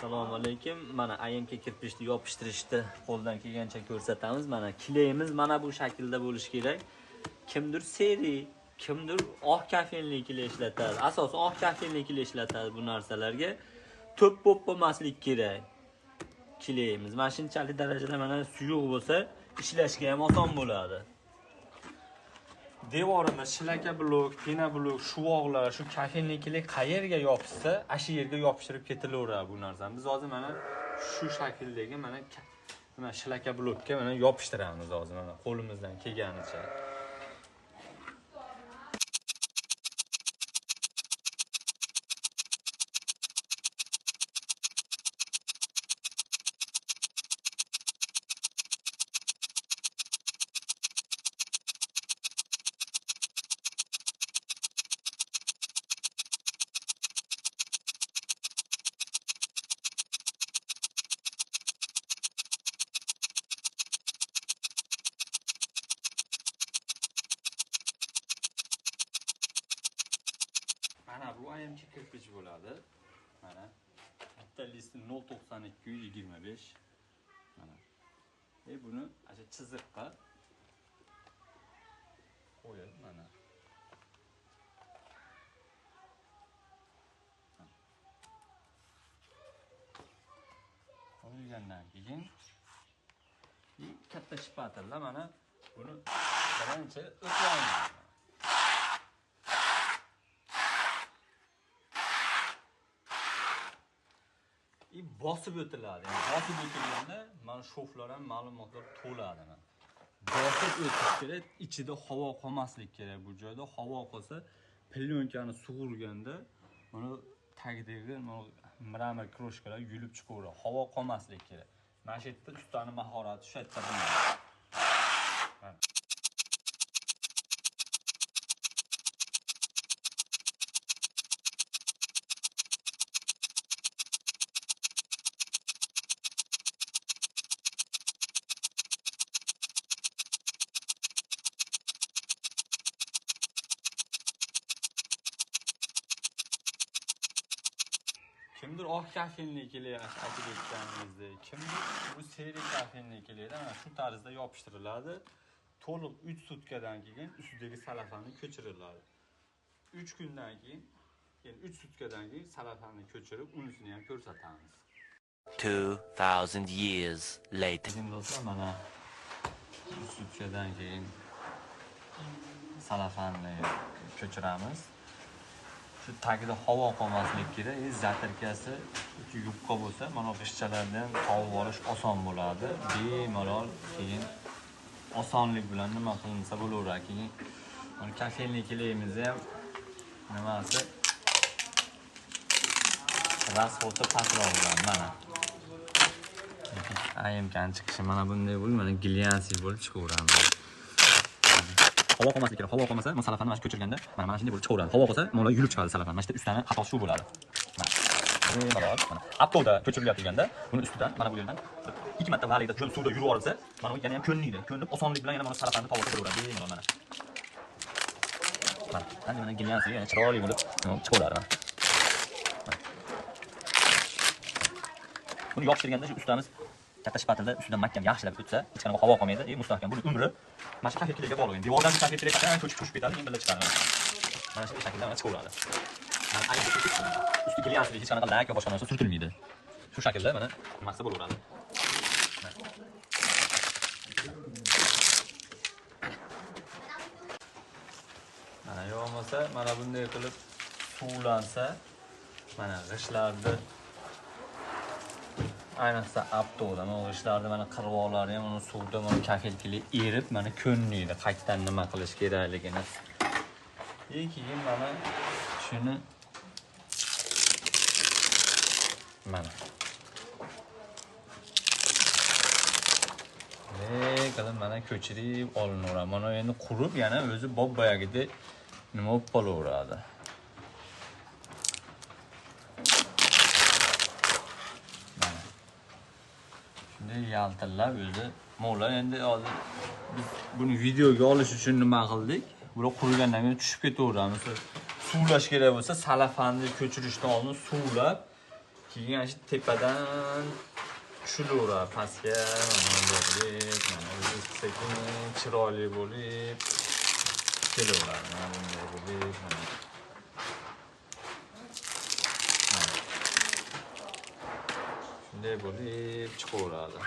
Assalomu alaykum. Mana AMK kirpichni yopishtirishni qo'ldan kelgancha ko'rsatamiz. Mana kleyimiz mana bu shaklda bo'lishi kerak. Kimdir seri, kimdir oq kafenli kley ishlatadi. Asosan oq kafenli kley ishlatadi bu narsalarga. To'p bo'lib qolmaslik kerak. Kleyimiz mana shunchalik darajada mana suyuq bo'lsa, ishlashga ham oson bo'ladi. Devorimiz shlaka blok, pena blok, shuvoqlar, shu kafenli kley qayerga yopishsa, ashu yerga yopishtirib ketilaveradi bu narsani. Biz hozir mana shu shakldagi mana shlaka blokka mana yopishtiramiz hozir mana qo'limizdan kelganicha. Mana bu AMK kirpich bo'ladi. Mana bitta listi 0.9225. Mana. Buni asha chiziqqa qo'yib mana. Qo'ygandan keyin katta shpatelda mana buni birinchi o'tlaymiz. Bosib o'tiladi. Yani bosib o'tilganda mana shoflar ham ma'lumotlar to'ladi. Bosib o'tish kerak, ichida havo qolmaslik kerak. Bu joyda havo qolsa, plyonkani sug'urganda mana tagidagi mramor kroshkalar yulib chiqaveradi. Havo qolmaslik kerak. Mana shu yerda ustani mahorati shu yerda bo'ladi. Kimdir oq kafenli kley aytib o'tganingizdek, kimdir bu seri kafenli kleydan mana shu tarzda yopishtiriladi. To'liq 3 sutkadan keyin ustidagi salafani ko'chiriladi. 3 kundan keyin, ya'ni 3 sutkadan keyin salafani ko'chirib, unisini ham ko'rsatamiz. 2000 years later. Do'stlar, mana 3 sutkadan keyin salafani ko'chiramiz. Shu tagida havo qolmaslik kerak. Zatirkasi yupqa bo'lsa, mana g'ishtchalarni ham tovib olish oson bo'ladi. Bemalol keyin osonlik bilan nima qilinsa bo'laveradi. Keyin mana kafenli kleyimizni ham nimasi rasxoti pastroq bo'ladi. Mana AMKning chiqishi mana bunday bo'lib, mana glyansiy bo'lib chiqaveradi. Havo qolmaslik kerak. Havo qolmasa, mana salafani mana shu ko'chirganda mana shunday bo'lib chiqaveradi. Havo qolsa, mana yulib chiqadi salafan. Mana shu ustani xatosi shu bo'ladi. Mana. Aptovda ko'chirilayotganda buni ustidan mana bu yerdan 2 marta valikda jo'l suvda yurib olsa, mana bu yana ham ko'nlaydi. Ko'nib osonlik bilan yana mana salafanni tovolsa bo'laveradi. Bemalol mana. Mana, mana glyansiy yana chiroyli bo'lib chiqaveradi. Buni yopishtirganda shu ustamiz katta shpatelda ustidan mahkam yaxshilab o'tsa, hech qanaqa havo qolmaydi, mustahkam. Buni umri mana shu kafel kleyga bog'liq. Devordan kafel kley qachon ko'chib tushib ketadi, keyin birga chiqadi. Mana shu shaklda mana chiqaveradi. Mana usti glyansli, hech qanaqa lak va boshqa narsa surtilmaydi. Shu shaklda mana nimasi bo'laveradi. Mana yo'q bo'lmasa, mana bunday qilib suvlansa, mana g'ishtlarni ayniqsa aptovda, mana g'ishtlarni mana qirvoqlari ham mana suvda mana kafel kley erib mana ko'nlaydi. Qaytadan nima qilish kerakligini. Keyin mana shuni mana qilib mana ko'chirib olinaveradi. Mana endi qurib yana o'zi bob-boyagidek nima bo'lib qolaveradi. Yaltillab o'zi mo'la. Endi hozir biz buni videoga olish uchun nima qildik? Bular qurigandan keyin tushib ketaveradi. Masalan, suvlash kerak bo'lsa, salafanni ko'chirishdan oldin suvlab, Keyin ana shu tepadan tushilaveradi pastga, mana bunday qilib, mana sekin chiroyli bo'lib kelaveradi. Mana bunday bo'lib, mana. Shunday bo'lib chiqaveradi.